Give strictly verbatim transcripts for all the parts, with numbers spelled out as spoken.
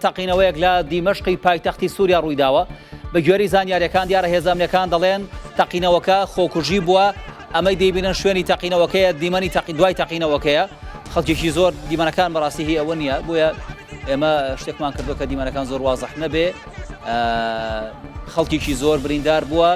تەقینەوەیەک لە دیمەشقی پایتەختی سووریا ڕوویداوە. بە گوێری زانیاریەکان دیارە هێزە ئەمنیەکان دەڵێن تەقینەوەکە خۆکوژی بووە. ئەمەی دەیبینن شوێنی تەقینەوەکەیە، دیمەنی تەقی-، دوای تەقینەوەکەیە. خەڵکێکی زۆر، دیمەنەکان بەڕاستی هی ئەوە نییە، بۆیە ئێمە شتێکمان کردووە کە دیمەنەکان زۆر وازح نەبێ. ئە، خەڵکێکی زۆر بریندار بووە،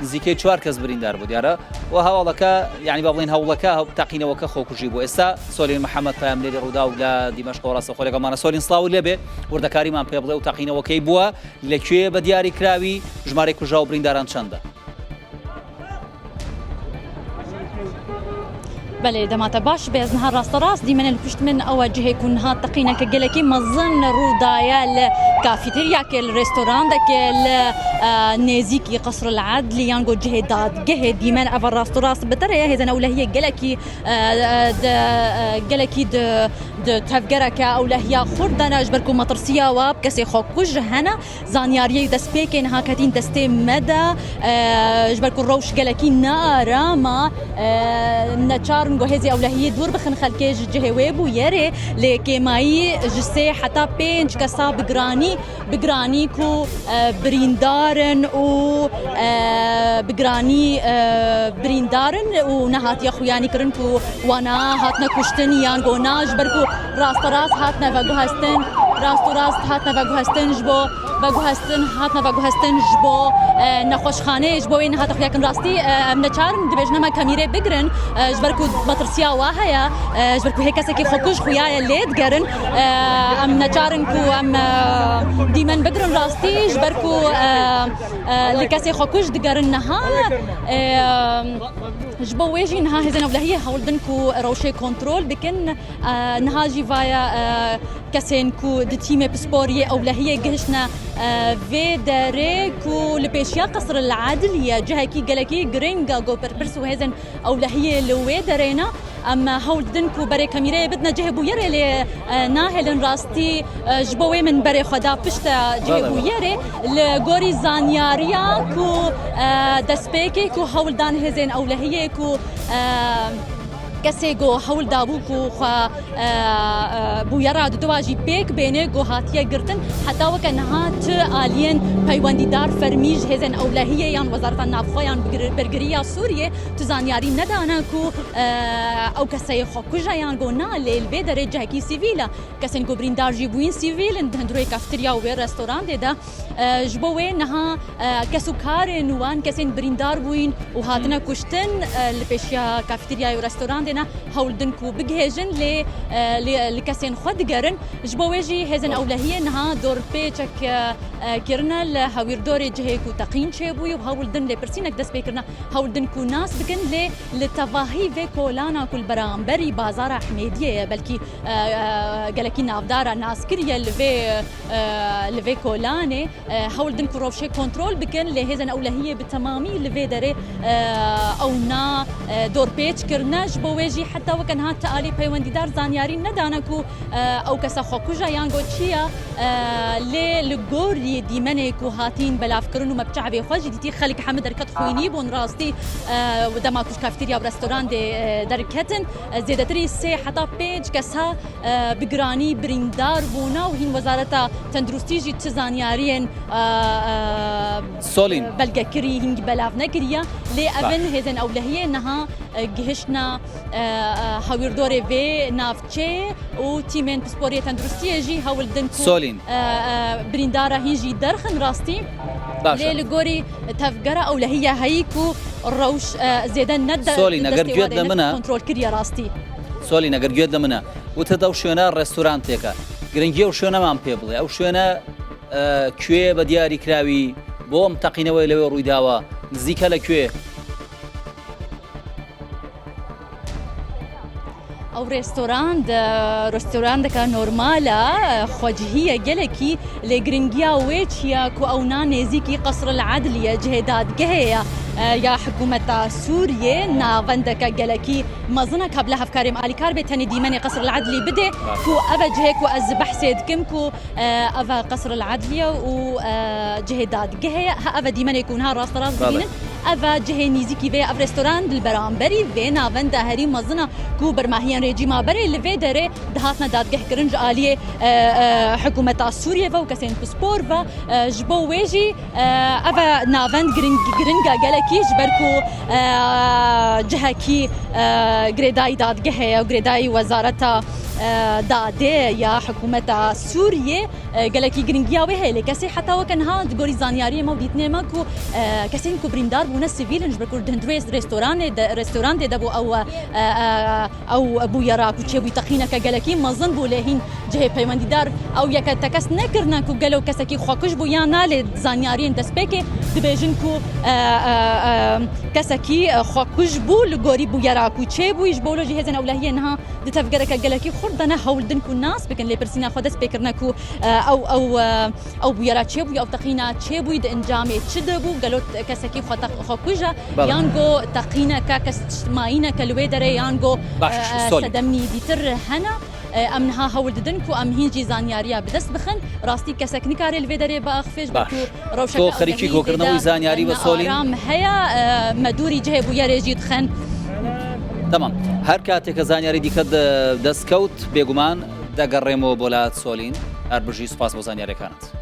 نزیکەی چوار کەس بریندار بوو دیارە. و هەواڵەکە، یعنی با بڵێن هەوڵەکە، هەو-، تەقینەوەکە خۆکوژی بوو. ئێستا سۆلین محەممەد، پەیامنێری ڕووداو لە دیمەشق، ڕاستەخۆ لەگەڵمانە. سۆلین، سڵاو لێبێ، وردەکاریمان پێ بڵێ و تەقینەوەکەی بووە لەکوێ بە دیاری کراوی؟ ژمارەی کوژا و برینداران چەندە؟ بەێ، دەماتە باش بێ، ئەز نها ڕاستە ڕاست دیمەنە لە پشت من ئەوە جهێ کو نها تەقینەکە گەلەکی مەزن ڕوودایە لە کافیتریاکێ، لە ڕێستۆراندەکێ، لە، ئە، نێزیکی قەسر العەدلی یان گۆ جهێ دادگەهێ دیمەن ئەوە ڕاست و ڕاست بتەرەیە هێزن ئەولەهیە گەلەکی، ئە، ئە، د-، ئە، گەلەکی د-، د-، تەڤگەرەکە ئەولەهیا خوردەنە، ژ بەر کو مەترسیاوە کەسێ خۆ کوژ هەنە. زانیاریەی دەستپێکێ نها کەتین دەستێ مەدە، ئە، ژ بەر کو ڕەوش گەلەکی نارامە، ئە، نەچارن گۆ هێزی ئەولەهیە دوور بخن خەلکێ ژ جهێ وێ بوو یەرێ، لێ کێمایی ژ سێ حتا پێنج کەسا بگرانی، بگرانی کو، ئە، بریندارن و، ئە، بگرانی، ئە، بریندارن و نەهاتیە خویانی کردن کو وانا هاتنە کوشتن یان گۆ نا، ژ بەر کو ڕاستە ڕاست هاتنە ڤەگوهستن، ڕاست و ڕاست هاتنە ڤەگوهستن ژ بۆ ڤەگوهستن، هاتنە ڤەگوهستن ژ بۆ، ئە، نەخۆشخانەیە ژ بۆ وێ نەهاتە خویاکن ڕاستی، ئە، ئەم نەچارن دبێژنەمە کەمیرێ بگرن، ئە، ژ بەر کو مەترسیا وا هەیە، ئە، ژ بەر کو هێ کەسێکی خۆکوژ خویایە لێ دگەرن، ئە، ئەم نەچارن کو ئەم، ئە، دیمەن بگرن ڕاستی، ژ بەر کو، ئە، ئە، لە کەسێ خۆکوژ دگەرن نها، ئە، ژ بۆ وێ ژی نها هێزن ئەولەهیە هەوڵدن کو ڕەوشێ کۆنترۆل بکن، ئە، نها ژی ڤایە، ئە، کەسێن کو د تیمێ پسپۆریە ئەولەهیە گهشتنە، ئە، ڤێ دەرێ کو لە پێشیا قەسر العەدلیە جهەکی گەلەکی گرنگە گۆ پرپرس و هێزن ئەولەهیە لە وێ دەرێنە. ئەم هەوڵدن کو بەرێ کەمیرەیە بدنە جهێ بوو یەرێ لێ، ئە، ناهێلن ڕاستی، ئە، ژ بۆ وێ من بەرێ خۆدا پشتە جهێ بوو یەرێ. لە گۆری زانیاریا کو، ئە، دەستپێکێ کو هەوڵدان هێزێن ئەولەهیە کو، ئە، کەسێ گۆ هەوڵ دابوو کو خوا، ئە، ئە، بوویە ڕاددواژی پێک بێنێ گۆ هاتیە گرتن، حتا وەکە نها چ ئالیەن پەیوەندیدار فەرمیژ هێزن ئەولەهیە یان وەزارەتان نافخۆیان بگر-، بەرگریە سووریە تو زانیاری نەدانە کو، ئە، ئەو کەسەی خۆکوژە یان گۆ نا لێ لە بێ دەرێ جهەکی سیڤیلە. کەسێن گۆ بریندار ژی بووین سیڤیلن دهندروی کافتریا و وێ ڕێستۆران دێدا. ئە، ژ بۆ وێ نها، ئە، کەس و کارێن وان کەسێن بریندار بووین و هاتنە کوشتن، ئە، لە پێشیا کافتریای و ڕێستۆران دێنە هەوڵدن کو بگهێژن لێ، ئە، لێ، لە کەسێن خۆ دگەرن. ژ بۆ وێ ژی هێزن ئەولەهیە نها دۆر پێچەک، ئە، ئە، کردنە لە هەویردۆرێ جهێ کو تەقین چێ بووی و هەوڵدن لێ پرسینەک دەست پێ کردنە هەوڵدن کو ناس بکن لێ لە تەڤاهی ڤێ کۆلانا کو لە بەرامبەری بازارە حمێدیەیە بەلکی، ئە، ئە، گەلەکی ناودارە ناسکریە لە ڤێ، ئە، لە ڤێ کۆلانێ. ئە، هەوڵدن کو ڕەوشێ کۆنترۆل بکن لێ هێزن ئەولەهیە بە تەمامی لە ڤێ دەرێ، ئە، ئەو نا، ئە، دۆرپێچ کردنە ژ بۆ وێ ژی حتا وەکە نها تە ئالی پەیوەندیدار زانیاری نەدانە کو، ئە، ئەو کەسە خۆکوژە یان گۆ چیە، ئە، لێ لە گۆری دیمەنێ کو هاتین بەلافکردن و مەبچە ئەڤێ خۆ ژی دیتی خەلک حەمە دەرکەت خوینی بوون ڕاستی، ئە، و دەما کوش کافتریا و ڕێستۆران دێ، ئە، دەرکەتن، ئە، زێدەتری سێ حتا پێنج کەسا ئە، بگرانی بریندار بوونا و هین وەزارەتە تەندروستی ژی چ زانیاریەن، ئە، ئە، سۆلین. بەلگەکری هینگی بەلاڤ نەکریە. لێ ئەڤن هێزن ئەولەهیە نها، ئە، گهشتنا، ئە، ئە، هەویردۆرێ ڤێ ناوچێ و تیمێن پسپۆریە تەندروستیە ژی هەوڵدن کو، سۆلین. ئە، ئە، بریندارە هین ژی دەرخن ڕاستی. باشە. لێ لە گۆری تەڤگەرە ئەولەهیە هەیی کو ڕەوش، ئە، زێدە نەدە سۆلین، ئەگەر دەستێ گوێت وادێ لە نە منە. کۆنترۆل کریە ڕاستی. سۆلین، ئەگەر گوێت لە منە. وتت ئەو شوێنە ڕێستورانتێکە. گرنگی ئەو شوێنەمان پێ بڵێ. ئەو شوێنە، ئە، کوێ بە دیاری کراوی بۆ ئەم تەقینەوەی لەوێ ڕوویداوە؟ نزیکە لە کوێ؟ ئەو ڕێستۆراند، ڕێستۆراندەکە نۆرمالە، خۆجهیە گەلەکی لێ گرنگیا وێ چیە کو ئەو نا نێزیکی قەسر العەدلیە جهێ دادگەهەیە، یا حکوومەتە سووریە ناوەندەکە گەلەکی مەزنە کە بلە هەفکارێم ئالیکار بێ تەنی دیمەنێ قەسر العەدلی بدێ، کو ئەڤە جهێ کو ئەز بەحسێ دکم کو، ئەڤە قەسر العەدلیە و، جهێ دادگەهەیە، هە ئەڤە دیمەنێ کو نها ڕاستە ڕاست ببینن. Ev e cihê nîzîkî vê, ev restoran li beramberî vê navenda herî mezin e ku bermahiyên rejîma berê li vê derê dihatine dadgehkirin ji aliyê, e, e, hikûmeta Sûriyê ve û kesên pispor ve. E, ji bo wê jî, e, ev e navend giring, giring e gelekî, ji ber ku, e, cihekî, e, girêdayî dadgehê ye û girêdayî wezareta, e, dadê ya hikûmeta Sûriyê. E, gelekî giringiya wê heye, lê kesê heta weke niha di gorî zanyariyê me û dîtinê me ku, e, kesên ku birîndar bûne sivîl in, ji ber ku di hundirê restoranê de, restorantê de bû ew, e, e, ew bûyera ku çêbûyî teqîneke gelekî mezin bû, lê hîn cihê peywendîdar ew yeke tekez nekirine ku gelo kesekî xwekuj bû yan na, lê zanyariyên destpêkê dibêjin ku, e, e, e, kesekî, e, xwekuj bû li gorî bûyera ku çêbûyî. Ji bo wilo jî hêzên ewlehiyê niha di tevgereke gelekî xurt de ne hewl din ku nas bikin, lêpirsîna xwe dest pê kirine ku, e, ew, ew, e, ew bûyera çêbûyî, ew teqîna çêbûyî, di encamê çi de bû, gelo t-, kesekî xwe teq-, xwe kuj e, Bele. yan go teqîneke kes tişt mayîneke li wê derê, yan go, Baş, e, e, Solî. sedemnî dîtir hene. E, em niha hewl didin ku em hîn jî zanyariya bi dest bixin. Rastî kesek nikare li vê derê biaxifê, ji ber Baş. ku rewşeke To xerîkî ewlehiyî kokirinê wî zanyarî ve Solîn? aram heye, e, me dûrî cihê bûyerê jî dixin. Tamam. Her katek zanyarî dîke de dest kewt, bêguman degerêmo bo lad Solîn. Her bijî, spas bo zanyarêkanat.